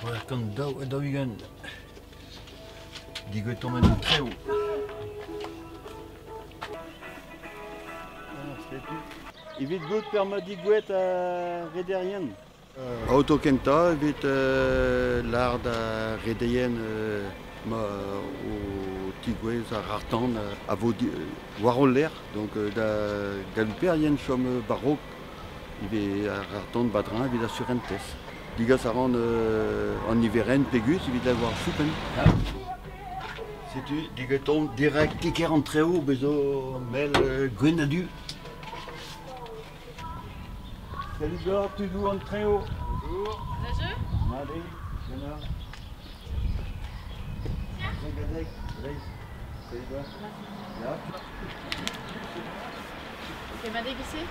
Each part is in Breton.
640. Digwetomp en treo. Evit gout per ma digwet a rederien. Auto kenta evit lard a redeien ma o tigouez ar artan a vo war o lec'h, donc da galouperien chom barok ivez ar artan badrin evit ar surentez. Digas a ran an niveren pegus evit avoir soupen. Setu digetomp direct tiker an treo bezo mel gwen adu. Salut gor, tudou an treo. Bonjour. Bonjour. Allez, bonheur. Gadek, Reiz. Salut gor. Ja. Kemadeg ici.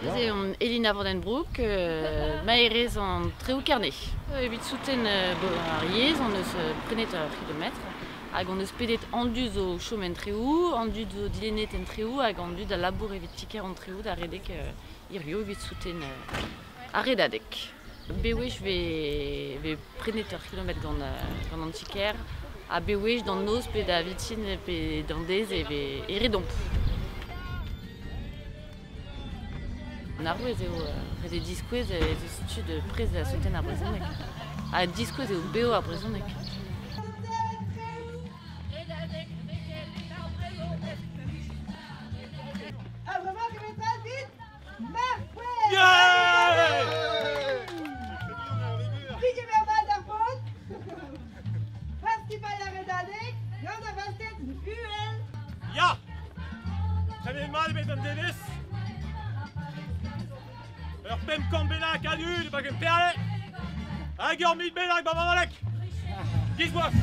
Ez eo on Elina Vandenbroek, maerez an Treo Kerne. Evit souten ar yezh on eus prenet ur c'hilometr hag on eus pedet an dud zo chom en Treo, an dud zo dilennet en Treo hag an dud a labour evit tiker an Treo da redek hirio evit souten ar redadeg. Bewech ve prenet ur kilometr gant an tiker ha bewech d'an noz pe da vitin pe d'an dez e ve e redomp. An arouez eo reze diskouez ez eus tud prez da souten ar brezhoneg. Ha diskouez eo beo ar brezhoneg. Ya! Tremen mat ebet an denez. Ur pemp kant bennak a dud hag un perle. Hag ur mil bennak ba Mamalek. Gizboaz.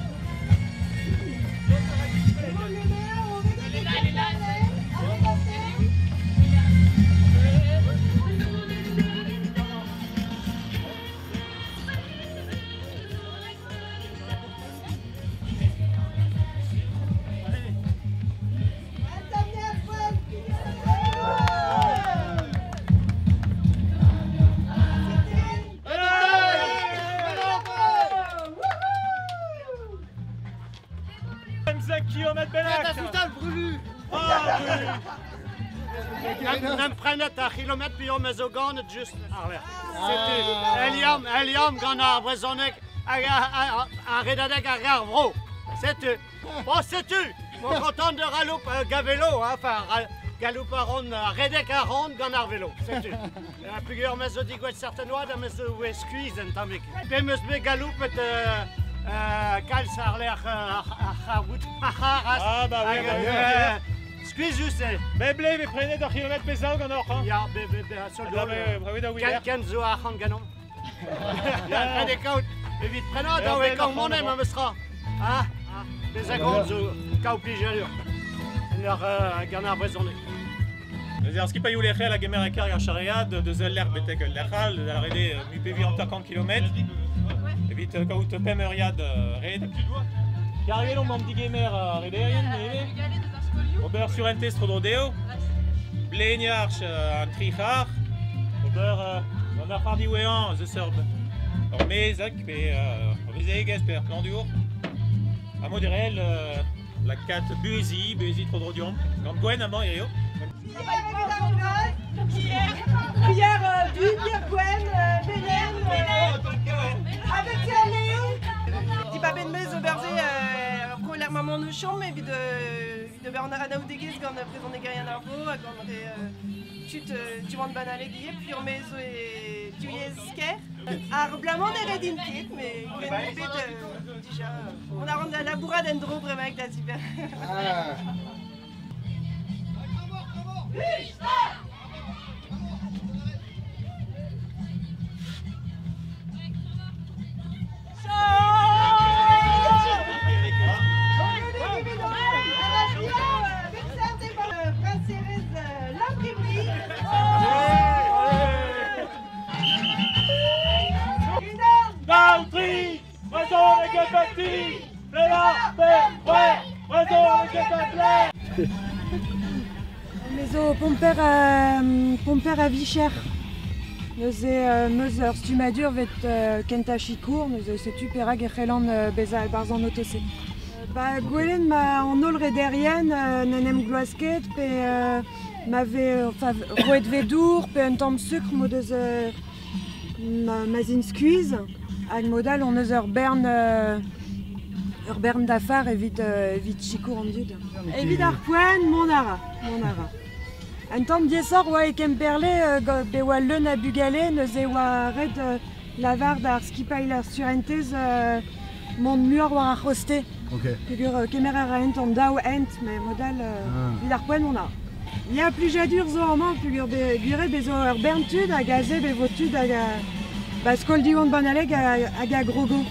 N'am prenet ar kilometr pion me zo ganet just ar lec'h. Setu, Eliam, Eliam gant ar brezhoneg hag ar redadeg ar ar vro. Setu, bon, setu, mon content de raloup gavelo, hein, enfin, galoup a ran, redek a ran gant ar velo, setu. Pugur me zo digouet certanoad ha me zo oe skuizh en tammig. Pe meus bet galoupet kalz ar lec'h ar bout Ah bah oui, bah oui. Skuizhus eo. Be ble ve prenet ur kilometr pezaou gant oc'h, hein? Ya, be, be, be, sol Da be, be da Ken, ken zo arc'hant ganeomp. Ya, ret eo kaout evit prenañ da oe kaout monet ma meus tra. Ah, bezañ gant zo kaout plijadur. En ur gant ar brezhoneg. Neuze ar skipailhoù lec'hel a gemer e karg ar charread deus ul lec'h betek ul lec'h all, da rede mu pevi 50 kilometr. Evit kaout pemp euriad red. Karget omp an digemer rederien ivez. Ober surentez tro-dro dezho. Bleniarch an tri c'har. Ober an ar c'har diwezhañ eus ur ur mezeg pe ur vezegez pe ur plandour. Ha mod-erel lakaat buhezi, buhezi tro-dro deomp. Gant Gwen amañ hirio. Pierre du, Pierre Gwen, Belen, avec Léo. Di pa ben meus oberze ur koler maman eus chom evit ober an anaoudegezh gant brezhonegerien ar vro hag gant re tud Diwan Banaleg ivez, puis ur mez e tuyez ker. Ar blamant e red int ket, mais gwen bet dija. On a rand labourad en dro bremañ da ziver. Me zo pomper, pomper a vicher. Neuze meus ur stummadur vet kentañ sikour, neuze setu perak e c'hellan bezañ e-barzh an otose. Ba gwelen ma an holl rederien n'en em gloaz ket pe ma vez enfin, roet vez dour pe un tamm sukr mod eus ma zin skuizh hag mod all on eus ur bern dafar evit sikour an dud. Evit ar poent, mont a ra, mont a ra. Un tamm diaesoc'h oa e Kemperle be oa leun a bugale, neuze oa ret lavar d'ar skipailh ar surentez mont muioc'h war ar c'hoste. Okay. Peogwir kemer a raent an daou hent, met mod all evit ar poent mont a ra. Ya, plijadur zo amañ peogwir gwir eo bezo ur bern tud hag aze be vo tud hag ba skol Diwan Banaleg hag a grogo.